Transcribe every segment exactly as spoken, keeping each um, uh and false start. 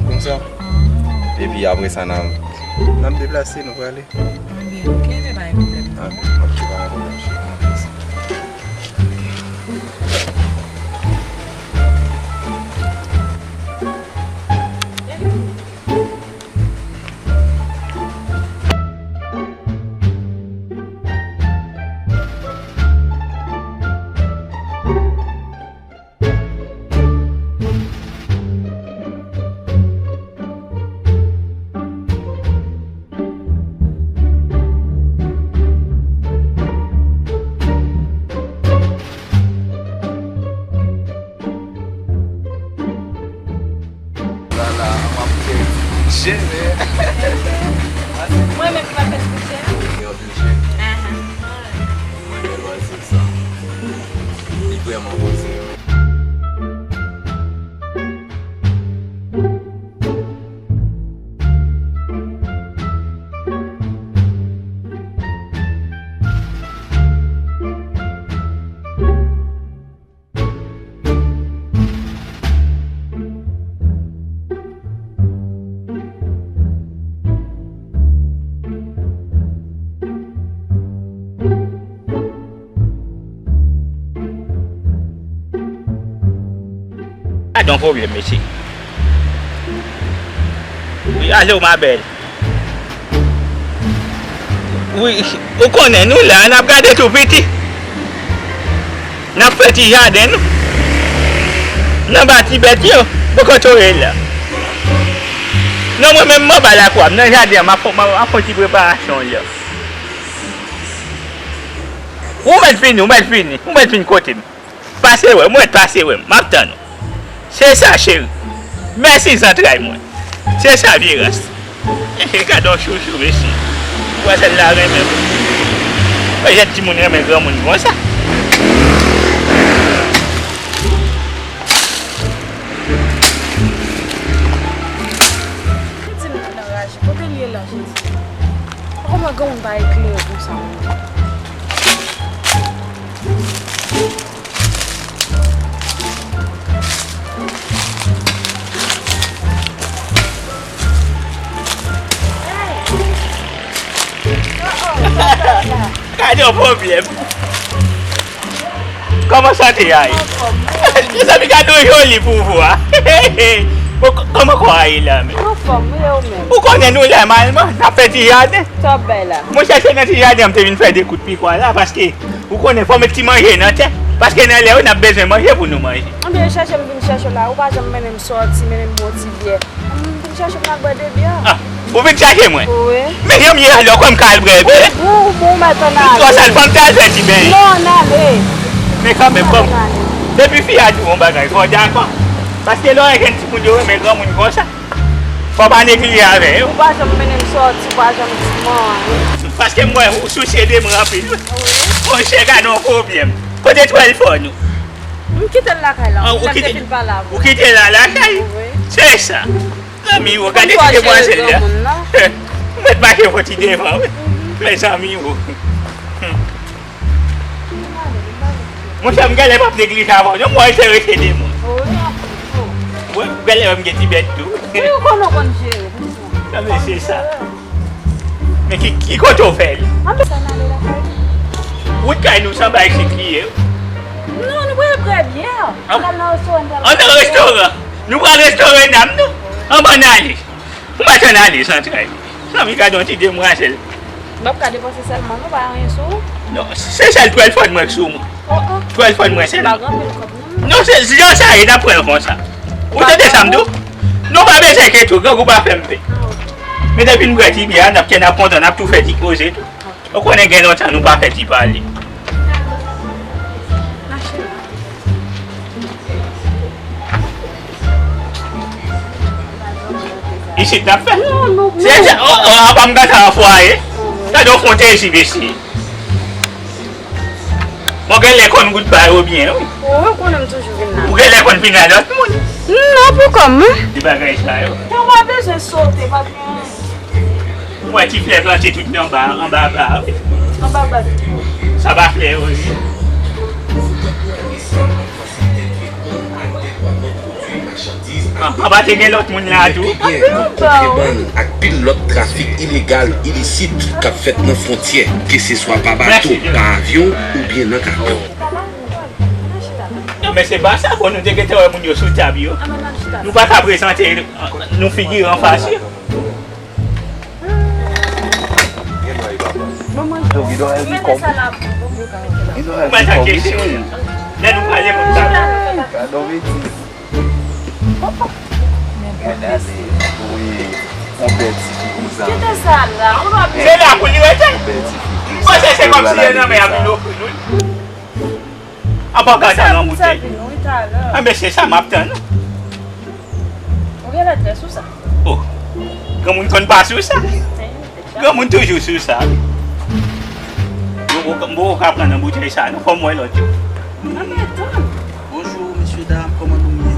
Konsa. Epi apre sa, n ap, n ap deplase, nou prale. Ebyen, ok, se pa yon pwoblèm. Ah, ok, pa gen pwoblèm, cheri. Lala, m ap pèdi jere. Mwen menm ki pa fè pwojè. Mwen oblije. Ahan. Mwen gen lwa se sa. Li vrèman poze. Gad yon pwoblèm, mesye. Wi, alo, ma belle. Wi, ou konnen nou la, n ap gade tou piti. N ap fè ti jaden nou. N anba ti bèt yo, bò kote w ye la. Non, mwen menm, m anba lakou a, m nan jaden an, m ap, m ap, m ap fè ti preparasyon li an. Ou mèt vini, ou mèt vini, ou mèt vin kote m. Pase wè m, ou mèt pase wè m, m ap tann ou. Se sa, cheri. Mèsi, zantray mwen. Se sa, vye ras. Gad yon chouchou, mesye. Ou wè sèl la renmen m. Wè, jèn timoun renmen granmoun konsa. Li di m li anraje. Kote l ye la, Jezi? Kòman granmoun pa eklere konsa menm? Gade yon pwoblèm. Kòman sante a ye? Mezanmi, gade yon joli pou vwa. Bon, k-, kòman kò a ye la menm? Anfòm, wi, ou menm? Ou konnen nou la malman, n ap fè ti jaden. Sa w ap bay la? Mwen chèche nan ti jaden an, m te vin fè de kout pikwa la, paske ou konnen fò met ti manje nan tè. Paske nan lè yo, n ap bezwen manje pou nou manje. Anben, chèche m vin chèche w la, ou pa janm mennen m sòti, mennen m bwè yon ti byè. M vin chache m al bwè de byè. Ah, ou vin chache mwen? Wi. Men janm ye a, lè w kwè m ka al bwè byè? Ou, ou, ou mèt ann ale. Twò sal, ban m t al fè ti benyen. Non, ann ale. Men kanmenm, ban m. Depi fi a di w yon bagay, fò w dakò. Paske lè w wè jèn timoun yo renmen granmoun konsa, fò w pa neglije avè yo. Ou pa janm mennen m sòti, ou pa janm di m anyen. Paske m wè ou sousye de mwen anpil. Wi. Monchè, gade yon pwoblèm. Kote twèl fò nou? M kite l lakay la, ah, ou kite, ou kite l la lakay? Wi. Se sa. Zanmi yo, gade ti demwazèl la. Ou mèt mache yon ti devan, wi. Mezanmi yo. Monchè, m genlè p ap neglije avè w non, m wè se rete de mwen. Wi, m genlè m gen ti bèt tou. Wi, ou konnen w konn jere. Non, men se sa. Men ki, ki kote w fè l? Anben sa n ale lakay li. Wout kay nou sanba isit li ye. Non, nou pral bwè byè. An? Pral nan restoran, pral bwè byè. An nan restoran? Nou pral restoran nanm nou? Anben n ale. Ou mèt ann ale, zantray. Zanmi, gade yon ti demwazèl. M ap ka depanse sèlman, non, pa anyen sou ou. Non, se sèl twèl fò mwen k sou mwen. Oh, oh. Twèl fò mwen sèlman. M pa gen anpil kòb, non. Non, se jan sa ye, n ap pran l konsa. Ou tande sa m di w? Nou pa bezwen enkyete w, grangou pa fè m pè. Men depi n bwè ti byè a, n ap, n ap kontan, n ap tou fè ti koze tou. Ou konnen gen lontan nou pa fè ti pale. Isit n ap fè. Se sa, oh, oh, apa m gata anfwaye. Gade yon fon te isi, mesye. Mwen genlè konn goudbay ou byen, wi. Wi, ou konnen m toujou vin la. Ou genlè konn vin la lòt moun. Non, poukò m? Di bagay sa yo. Ou pa bezwen sote, pa gen anyen. Mwen ti flè plante tout anba, anba ba, wi. Anba ba. Sa pa flè yo ye. Anba te gen lòt moun la tou. Te gen kontrebann ak pil lòt trafik ilegal, ilisit k ap fèt nan fwontyè, keseswa pa bato, pa avyon oubyen nan kamyon. Non, men se pa sa, bon, nou te gentan wè moun yo sou tab yo. Nou pa ka prezante nou figi anfas yo. Ou mete sa la pou mwen. Ou mete kesyon. Lè nou pale moun sa. Kite sa la. Se la pou li rete. M panse se kòmsi yo nan men a vin ofri nou. Apa w ka tann yon boutèy? Anben, se sa m ap tann. Ou genlè trè sou sa. Oh, granmoun konn pa sou sa. Granmoun toujou sou sa. Mwen poko ka pran nan boutèy sa non, fò m wè lòt yo. Anben, tann. Bonjou, mesye dam, kòman nou ye?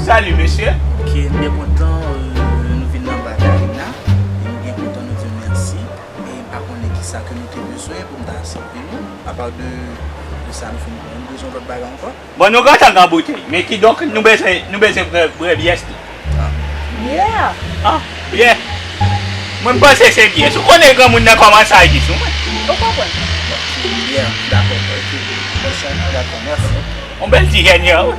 Salut, mesye. Ok, m byen kontan, euh, nou vin nan bagay la. E m byen kontan nou di mèsi. E m pa konnen kisa ke nou te bezwen pou m ta sèvi nou. Apa de, de sa, nou fin pran, nou bezwen lòt bagay ankò? Bon, nou gentan gen boutèy, men kidonk nou bezwen, nou bezwen bwè, bwè byè tou. Ah, byè. Mwen, m panse se byè. Si w konnen granmoun nan kòmanse aji sou mwen. Ou konprann? Byè, dakò, ok. Dakò, mèsi. Yon bèl ti jènyan, wi.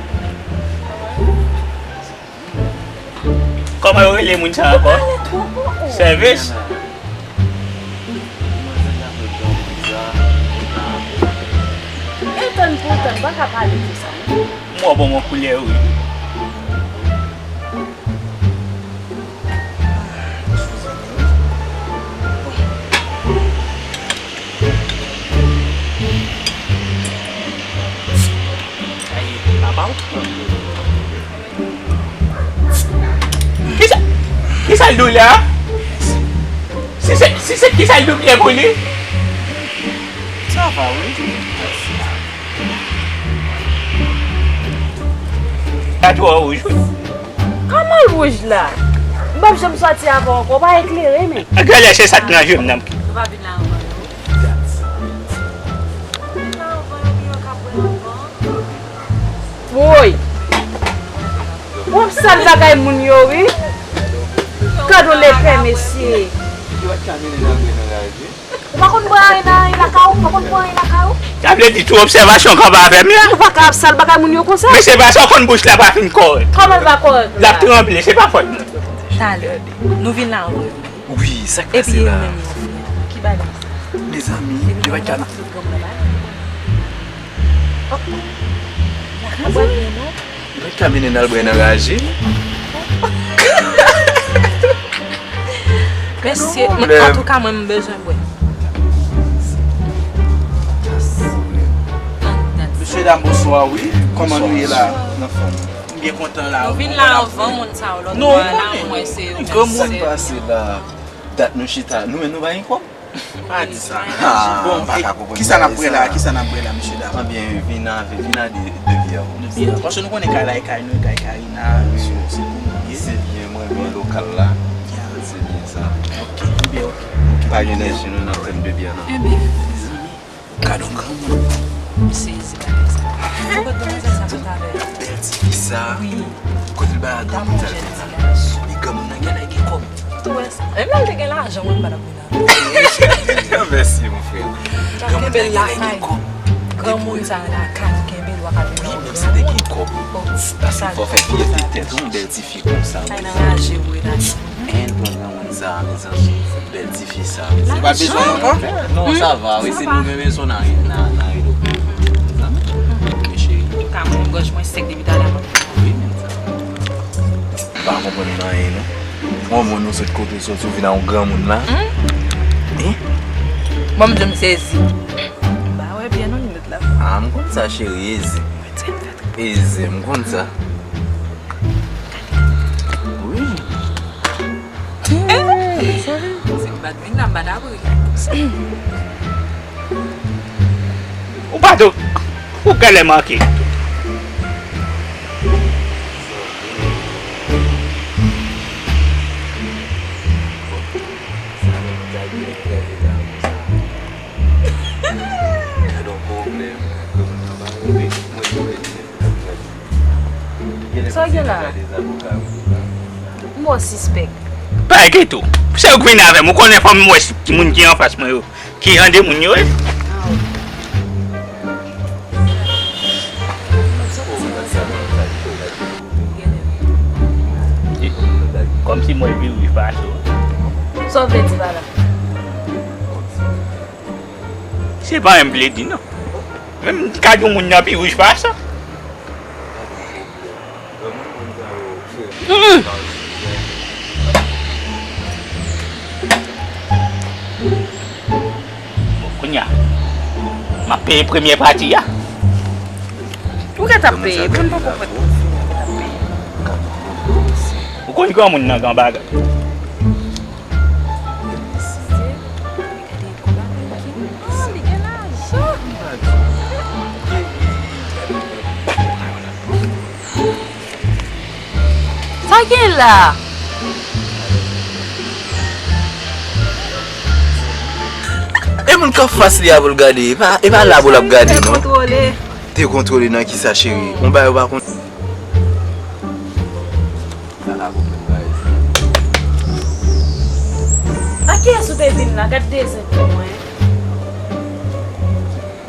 Kòman yo rele moun sa ankò? Sèvis? E tann pou tann, pa ka pale konsa non. M wè w ban mwen koulè wi. Kisa, kisa l di w la? Si se, si se, kisa l di w byen pou li? Sa va, wi. Sa twò wouj, wi. Kòman l wouj la? M p ap janm sòti avè w ankò, w pa eklere, men. Genlè se sa k nan je m nan. Nou pa vin la anvan yo. Vin la anvan yo, pi yo ka pran anvan. Woy! W ap sal bagay moun yo, wi. Gad yon lepè, mesye. Ou pa konn bwè anyen nan lakay ou? Ou pa konn bwè anyen lakay ou? Sa vle di tou obsèvasyon kanpe avè m la? Ou pa ka ap sal bagay moun yo konsa. Men se pa sa w konn bouch la pa fin kòrèk. Kòman l pa kòrèk la? L ap tranble, se pa fòt mwen. Talè, nou vin la anvan yo. Wi, sa k pase la? Epi yo menm yo, ki bagay sa? Mezanmi, yo pa t ka nan. Yo pa t ka mennen n al bwè nan raje. Mesye, antouka, mwen, m bezwen bwè. Mesye dam, bonswa, wi. Kòman nou ye la? Anfòm. M byen kontan la. Nou vin la anvan moun sa yo, lòt bò a la, mwen se yo menm. Granmoun pase la. Dat nou chita, nou menm nou pa gen kòb. Pa di sa. Ah, bon, m pa ka konprann bagay sa. Kisa n ap bwè la, kisa n ap bwè la, mesye dam? Ebyen, vin avè, vin a de, de byè. De byè. Paske nou konnen kay la e kay nou, e kay Karina, so, se pou nou ye. Se byen, mwen renmen lokal la. Se byen sa. Ok, ebyen, ok. Pa gen danje non, n ap tann de byè nan. Ebyen, mezanmi. Gad on granmoun. M sezi bagay sa. Ou kote demwazèl sa sot avè l? Bèl ti fi sa. Wi. Kote l bay a granmoun sa l te la? Li granmoun nan genlè gen kòb. Ou tou wè sa? Menm lè l te gen lajan, mwen m pa t ap vin avè l. Mèsi, mon frè. Granmoun nan genlè gen kòb. Granmoun sa lakay, ou kenbe l, w ap al vin. Wi, menm si te gen kòb. Paske fò fè fyète tèt ou, yon bèl ti fi konsa. Ay nan raje vre la. Ann pran granmoun sa, mezanmi. Bèl ti fi sa. Ou pa bezwen ankò? Non, sa va, wi, se nou menm bezwen nan, nan, nan redo. Mezanmi, men cheri. Antouka, mwen menm gòj mwen sèk depi talè a. Wi, men sa. M pa konprann anyen, non. Yon moun ou sot kote w soti, ou vin a yon granmoun la. Hein? Bon, m di w m sezi. M pa wè byen non, limit la. Ah, m konn sa, cheri, ezi. Ezi, m konn sa. Wi. Se m pa t vin la, m pa t ap ri. Ou pa do. Ou genlè manke. Sa w gen La. M wè w sispèk. Pa enkyete w. Se ou k vin avè m. Ou konnen fò m wè si moun ki anfas mwen yo. Ki jan de moun yo ye. Kòmsi mwen vin wi fache w. Sa w vle di pa la? Se pa yon pledi, non. Menm kad yon moun nan pi wouj pase. Mm. Bon, kounye a, m ap peye premye pati a. Ou gentan peye, pou n poko pran. Ou konn granmoun nan gen bagay. Sa gen la? E moun k anfas li a pou l gade, e pa, e pa la pou l ap gade, non. Dekontwole. Dekontwole nan kisa, cheri? Yon bagay ou pa konn. A kiyès ou te vin la? Gad dezen pou mwen.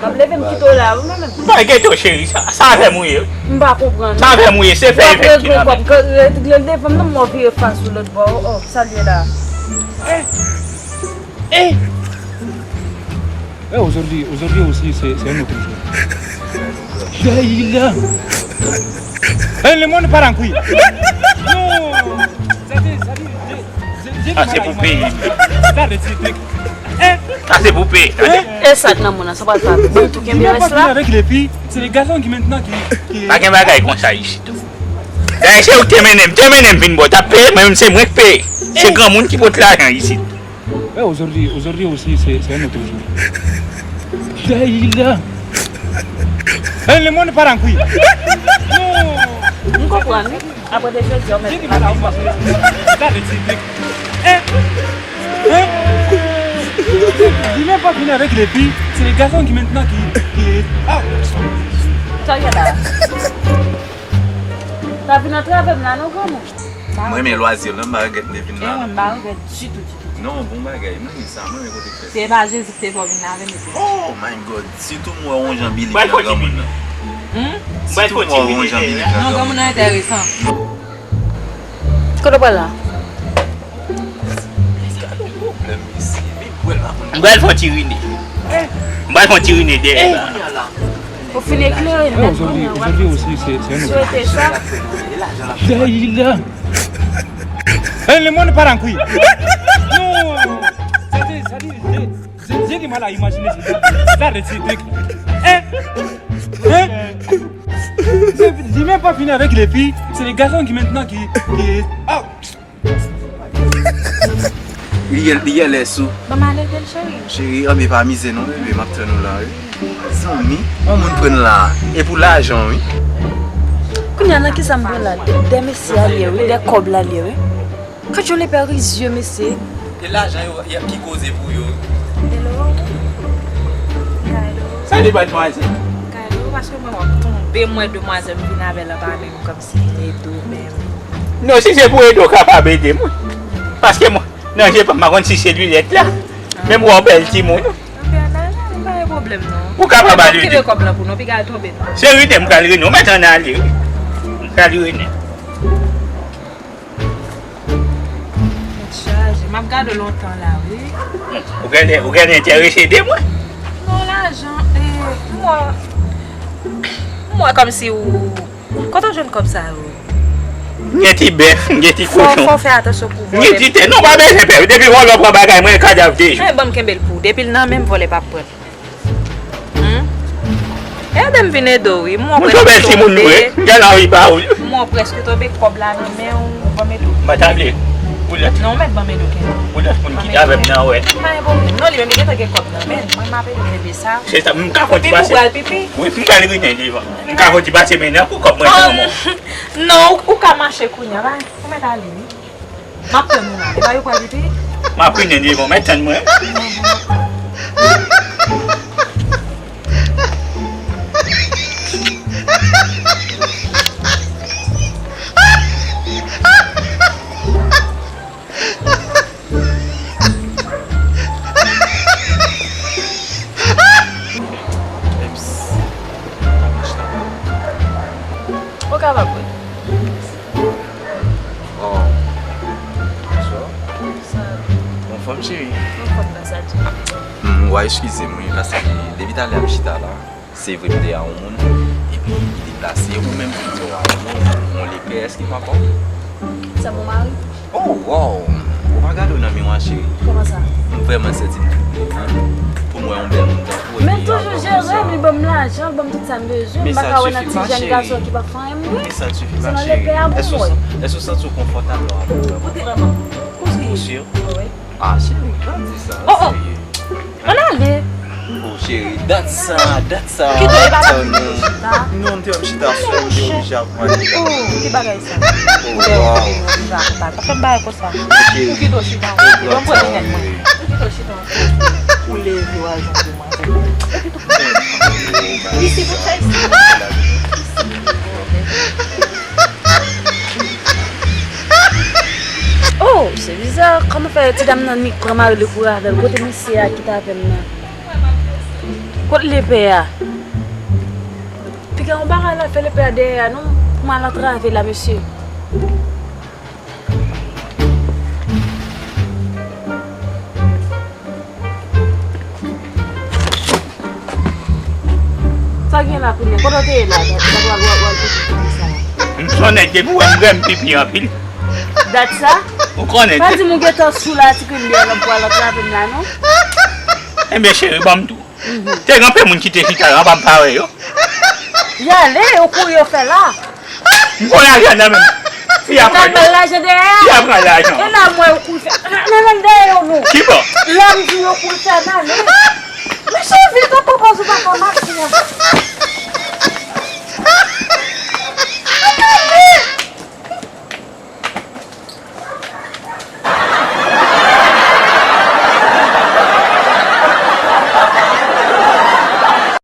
M ap leve m kite w la, wi, mwen menm. M pa enkyete w, cheri. Sa, sa avè m ou ye, wi. M pa konprann. Sa avè m ou ye, se fè evèk ki nan men. W ap regle kòb, regle devan m nan, m wè w vire fas ou lòt bò. Oh, oh, sa l ye la? Eh! Eh! Eh, aujourd'hui, aujourd'hui aussi, c'est, c'est un autre jour. Daïla! Eh, le monde part en couille. Non! Ça, c'est, ça, c'est, c'est, c'est du mal à imaginer. Ah, c'est pour payer. Arrête ces trucs. Hein? Sa se pou peye, tande. E sa k nan moun nan, sa pral pa bon tou, kenbe rès la. Avec les filles, c'est les garçons qui maintenant qui, qui... Pa gen bagay konsa isit. Dayè, se ou k te mennen m, te mennen m vin bò, t ap peye, men se mwen k peye. Se granmoun ki pot lajan isit. Eh, aujourd'hui, aujourd'hui aussi, c'est, c'est un autre jour. Daïla. Eh, le monde part en couille. Non. M konprann, wi. Apre de jodi, yo mèt. Gade ti nèg. Hein? Hein? Dis-moi pas venir avec les filles, c'est les garçons qui maintenant qui, qui... Ah. Sa gen la? Pa vin antrave m la non, granmoun. Mwen renmen lwazi yo, non, m pa regrèt m te vin la. E mwen, m pa regrèt ditou, ditou. Non, bon bagay, mwen renmen sa, mwen renmen kote k fè. Se pa Jezi ki te fè w vin la, vin mete. Oh my God, sitou m wè w yon jan Billy nan granmoun nan. Hmm? Sitou m wè w yon jan Billy nan granmoun nan. Non, granmoun nan enteresan. Kote w pral la? M pral fè yon ti rine. M pral fè yon ti rine dèyè la. Ou fin eklere nèt kounye a, w ap swete sa. Daïla. Eh, le monde part en couille. Non. Ça, c'est, ça, c'est, j'ai, j'ai du mal à imaginer ça. Arrête ces trucs. Hein? Hein? Dis-moi pas venir avec les filles, c'est les garçons qui maintenant qui, qui... Ah. Li yè, li yè lè sou. Ban m ale, bèl cheri. Cheri, anben pa mize non, bebe, m ap tann ou la, wi. Zanmi, yon moun pran la, e pou lajan, wi. Kounye a, nan kisa m pran la? De mesye a l ye, wi, de kòb la l ye, wi. Gad jan lepè rizye, mesye. E lajan yo, y ap ki koze pou yo. Hello. Hello. Salut, mademoiselle. Hello, paske mwen w ap tonbe, mwen demwazèl m vin avè l anba men m kòmsi m ede w menm. Non, si se pou ede w kapab ede mwen. Paske mwen, nan je pa m, pa konn si se linèt la. Menm wè w bèl timoun. Anben, ann ale, pa gen pwoblèm non. Ou kapab ale. Kenbe kòb lan pou nou, piga al tonbe non. Se rine m pral rine, ou mèt ann ale, wi. M pral rine. Tèt chaje. M ap gade w lontan la, wi. Ou genlè, ou genlè enterese de mwen. Non, lajan, eh, m wè, m wè kòmsi ou, kote w jwenn kòb sa yo? M gen ti bèf, m gen ti kochon. Fò, fò w fè atansyon pou vòlè. M gen ti tè, non, pa bezwen pè. Depi vòlè pran bagay mwen, kadav de jou. Men ban m kenbe l pou ou. Depi l nan men m, vòlè p ap pran l. Hmm? Ede m vin ede w, wi. Mwen prèske tonbe. Moun tonbe timoun vre. M gen anvi ba ou. Mwen prèske tonbe, kòb la nan men w, ban m ede w. M pa ta vle. Ou lòt. Non, mèt ban m ede w kenbe. Ou lòt moun ki t avè m nan wè. Pa gen pwoblèm. Non, li menm li gentan gen kòb nan men l. Mwen m ap ede w kenbe sa. Se sa, m ka fè yon ti pase. Epi w pral pipi. Wi, m pral rinen devan. M ka fè yon ti pase men nan pou kòb mwen nan men w. Non, ou, ou ka mache kounye a, pa, ou mèt ale, wi. M ap tann ou la. Epa yo pral pipi? M ap rinen devan, mèt tann mwen. Wi, m ap tann ou. Anfòm, cheri? Anfòm, Versace. Hmm, w a eskize m, wi, paske depi talè a m chita la, se vre m te a yon moun, epi li deplase, ou menm ki di w a yon moun, yon lepè, èske m ankò? Sa bon mari? Oh, wow! Ou pa gade w nan miwa, cheri. Kòman sa? M vrèman santi m twouble, wi. Pou m wè yon bèl moun tankou w, men epi toujou jere m, li ban m lajan, li ban m tout sa m bezwen. M pa ka wè nan ti jèn gason ki pa fè anyen, mwen. Men sa n sifi pa, cheri. Èske w san-, èske w santi w konfòtab lè w ap... Ou te vrèman? Ou si? Ou si? Wi. Ah, cheri, pa di sa, serye. Ann ale. Oh, cheri, dat sa, dat sa. Kite, e pa la pou nou chita. Non, m te wè m chita sou, m te oblije ap pale. Oh, ki bagay sa? Oh, wow. Ou te oblije ap pale. Pa fè m bagay konsa. Ou kite w chita. Ou kite w chita. Ou leve w al jwenn demwazèl. Isi pou fè isi. Oh, se biza. Kòman fè ti dam nan ni pran mari li kouri avè l? Kote mesye a ki t avè m nan? Kot lepè a? Piga yon bagay la fè lepè a dèyè a non. Pou m al antrave la, mesye. Sa gen la kounye a? Kote w te ye la? Dat sa w al, w al, w al pipi konsa. M son nèg depi w wè m renmen pipi anpil. Dat sa? Ou konnen. Pa di m ou gentan sou la, ti krim byen, lòm pou al antrave m la, non? Ebyen, cheri, ban m tou. Te gen anpil moun ki te chita yo, anba m pa wè yo. Y ale, yo kouri, yo fè la. M pran lajan nan men m. Fi a pran lajan dèyè a. Fi a pran lajan. E la m wè yo kouri fè. Nan, nan, nan dèyè yo, non. Ki bò? La m di yo kouri fè nan, non. Mesye, vit, ou konpòze w pa ka mache a.